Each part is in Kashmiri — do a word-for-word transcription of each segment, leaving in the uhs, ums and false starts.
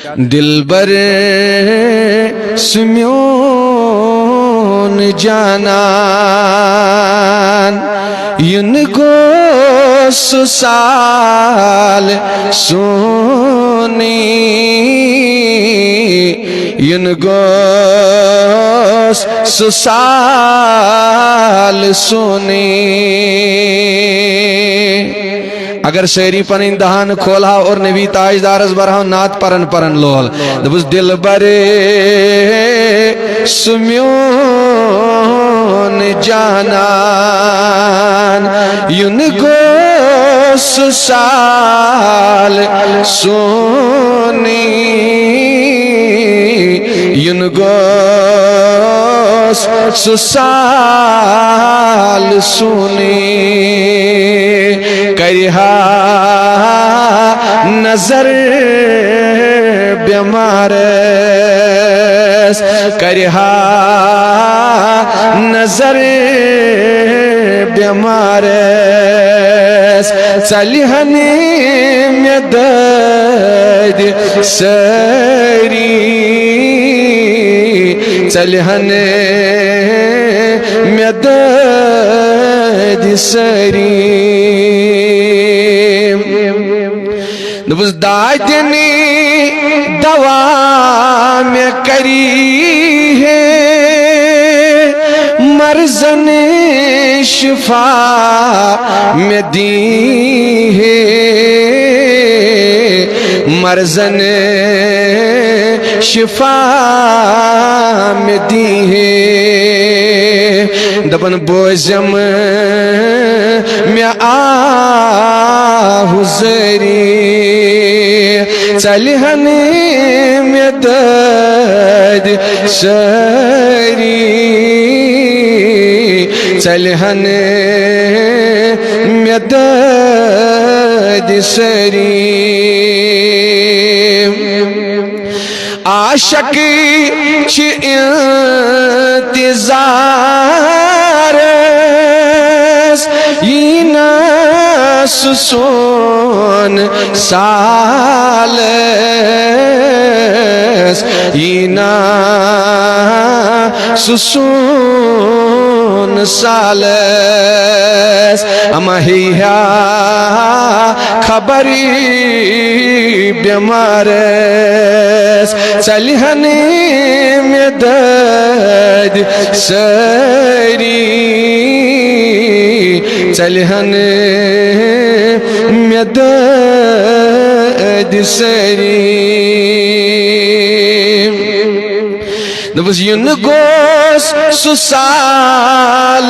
دلبر سُہ میون جانان، یُن گوٚژھ سُہ سال سونٕے، یُن گوٚژھ سُہ سال سونٕے۔ اگر سٲری پنٕنۍ دہان کھولہو اور نبی تاجدارس برہو نعت پرن پرن لول، دوٚپُس، دلبر سُہ میون جانان، یُن گوٚژھ سُہ سال سونٕے، یُن گوٚژھ سُہ سال سونٕے۔ کرِ ہا نظر بٮ۪مارس، کرِ ہا نظر بٮ۪مارس، ژلہِ ہن مےٚ دٲدۍ سٲری، ژلہِ ہن مےٚ دٲدۍ سٲری۔ دوٚپُس، دادنی دوا مےٚ کری ہے، مرضن شفا مےٚ دی ہے، مرضن شفا مےٚ دی ہے۔ دپان بوزم مےٚ آہ زٲری، ژلہِ ہن مےٚ دٲدۍ سٲری، ژلہِ ہن مےٚ دٲدۍ سٲری۔ عاشق چھِ انتظارس، یی نہ سُہ سون سالس، یی نہ سُہ سون سالس۔ اما ہے ہا خبر بٮ۪مارس، ژلہِ ہن مےٚ دٲدۍ سٲری، ژلہِ ہن مےٚ دٲدۍ سٲری۔ دوٚپُس، یُن گوٚژھ سُہ سال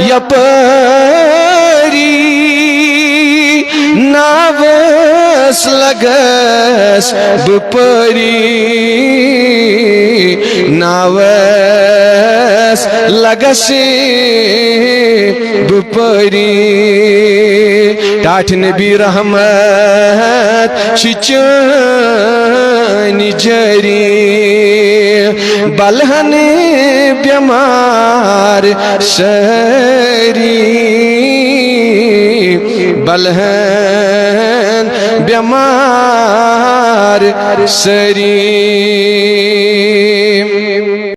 یپٲری، ناوس لگس بہٕ پٲری، ناوس لگس بہٕ پٲری۔ ٹاٹھۍ نبی رحمت چھِ چٲنۍ جٲری، بلہن بٮ۪مار سٲری، بلہن بٮ۪مار سٲری۔